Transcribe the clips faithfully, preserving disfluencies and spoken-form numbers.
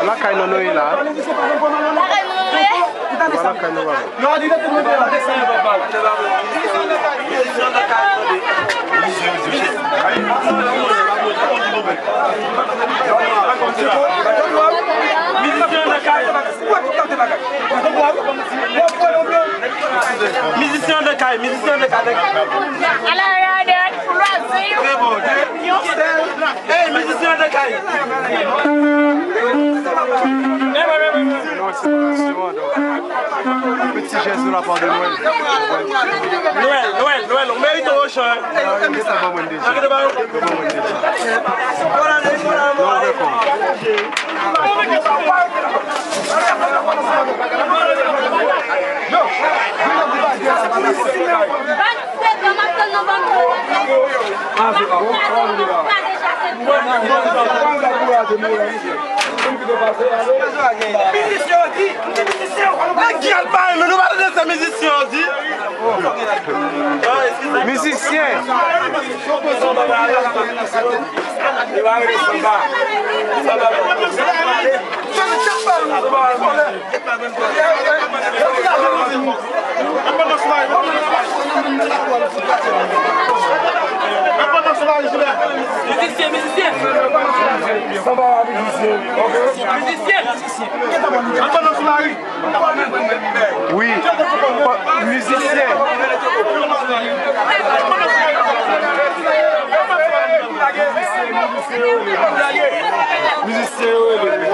Lakay nou nou ye la. Lakay nou nou ye. Ou pa lakay nou, papa. Mizisyen de kay, mizisyen de kay. Ala, ala, ala. Hey, mizisyen de kay. Non, se pa, se pa, donk, yon ti jès de la part de Noël. Nwèl, Nwèl, Nwèl, ou merite yon chan. Sa ban mwen deja. Sa ban mwen deja. Non, dakò. Mizisyen yo di, nèg ki al pale nou, nou pa tande sa mizisyen yo di. Mizisyen. Mizisyen, mizisyen. Mizisyen. Wi. Mizisyen. Mizisyen yo rele.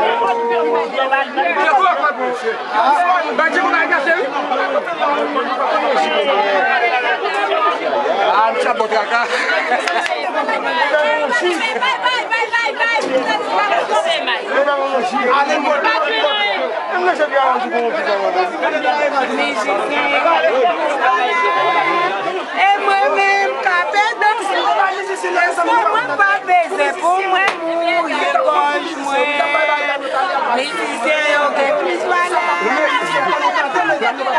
Ah, m chabon kaka. E mwen menm, m ka fè danse. Mwen pa bezwen pou mwen mouye gòj mwen. Mizisyen yo gen plis valè.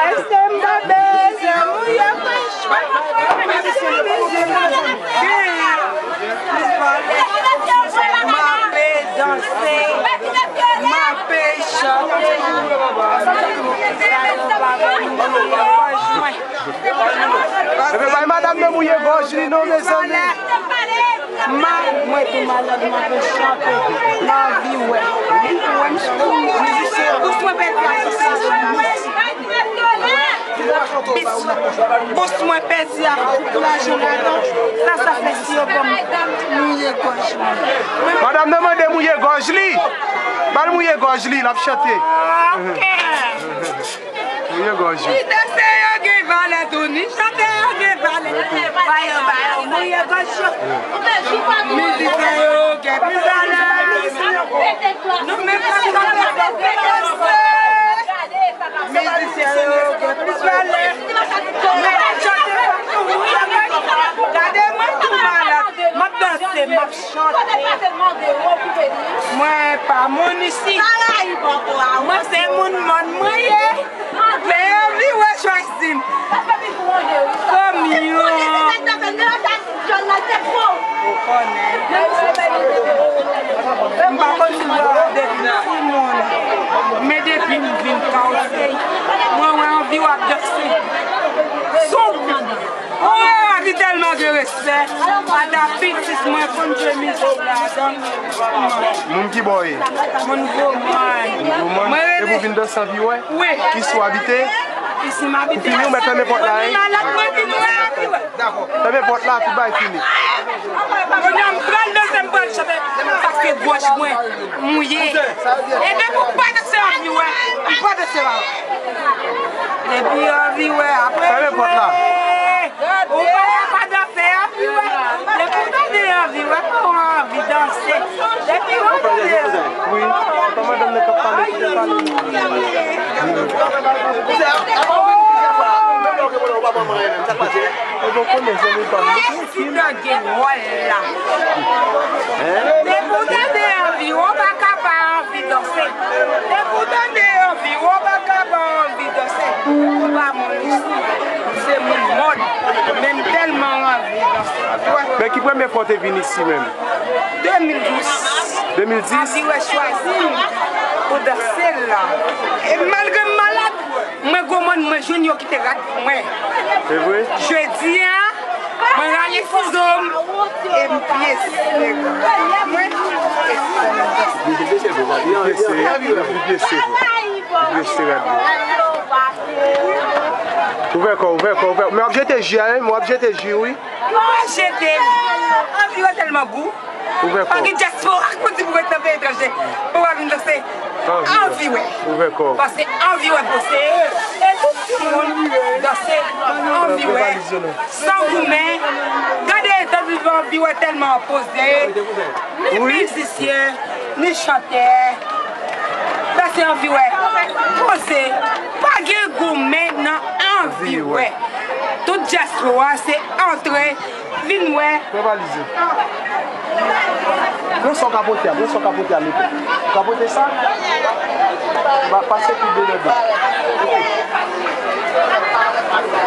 Èske m pa bezwen mouye gòj mwen? Mizisyen yo gen plis valè. M ape danse, m ape chante. Sa yo pa vle mouye gòj mwen. Ebyen, bay madanm nan mouye gòj li non, mezanmi. Ma, mwen tou malad, mwen ap chante. Nan vi, wè. Wè, m sou mizisyen, bous mwen pèdi a. Bous mwen pèdi a. Lajan ladan. Sa, sa fè si yo ban m mouye gòj mwen. Madanm nan mande mouye gòj li. Ba l mouye gòj li, l ap chante. Ok. Mouye gòj yo. Ni danse yo gen valè tou, ni chante yo gen valè. Ba yo, ba yo, mouye gòj yo. Mizisyen yo gen plis valè. Nou menm k ap chante fò nou danse. Mizisyen yo gen plis valè. Nou menm k ap chante fò nou mouye gòj. Gade mwen tou malad. M ap danse, m ap Mwen pa moun isi. Mwen se moun mòn mwen ye. Men anvi wè chwazi m. Fanmi yo. Ou konnen. M pa konn si m wè w depi m timoun. Men depi m vin Kawsey, mwen wè anvi w ap danse. Sou Ou wè, li tèlman gen respè. Ada pitit mwen konn jwe mizik ladan. Moun ki bò w ye? Moun Gwomòn. Gwomòn. Mwen rele. Epi w vin danse anvi wè? Wi. Isi w abite? Isi m abite. Ou fini, ou mèt fèmen pòt la, wi. Mwen malad, mwen vin wè anvi wè. Fèmen pòt la, tout bagay fini. Kounye a m pral danse, m pral chante, paske gòj mwen mouye. E depi w pa danse anvi wè, m pa danse pa wè. Depi anvi wè, apre jwe. Ou pa wè pa danse anvi wè. Depi w tande anvi wè, pa w anvi danse. Depi w tande. Wi, se pa madanm nan k ap pale, ki te pale. Ou pa konn zanmi pa m. Prezidan gen wòl la. Depi w tande anvi, w pa ka pa anvi danse. Depi w tande anvi, w pa ka pa anvi danse. Ou pa moun isi. Konbyen fwa w te vin isi menm? De mil dis. De mil dis? Anviwè chwazi m pou danse l la. E malgre m malad, mwen gwo mòn, mwen jwenn yo kite rad pou mwen. Se vre? Jodi a, mwen rale sizo m e m pyese rad mwen. E sa m danse. Li pyese vre, li pyese vre. Li pyese rad li. Ouvè kò, ouvè kò, ouvè. Men w ap jete ji a, wi, men w ap jete ji, wi. Ou pa jete l. Anviwè tèlman gou. Ouvè kò. Pa gen dyaspora k pou di pou ret nan peyi etranje. Pou w pa vin danse. Anviwè. Anviwè. Ouvè kò. Paske anviwè posede. E tout timoun danse anviwè. San goumen. Gade eta vivan anviwè tèlman poze. Ni mizisyen, ni chantè. Danse anviwè. Poze. Pa gen goumen nan anviwè. Tout dyaspora se antre, vin wè. Pran valiz ou. Pran sa w ka pote a, pran sa w ka pote a mete. Ou ka pote sa? Ba, pase kou de lè de. Ok.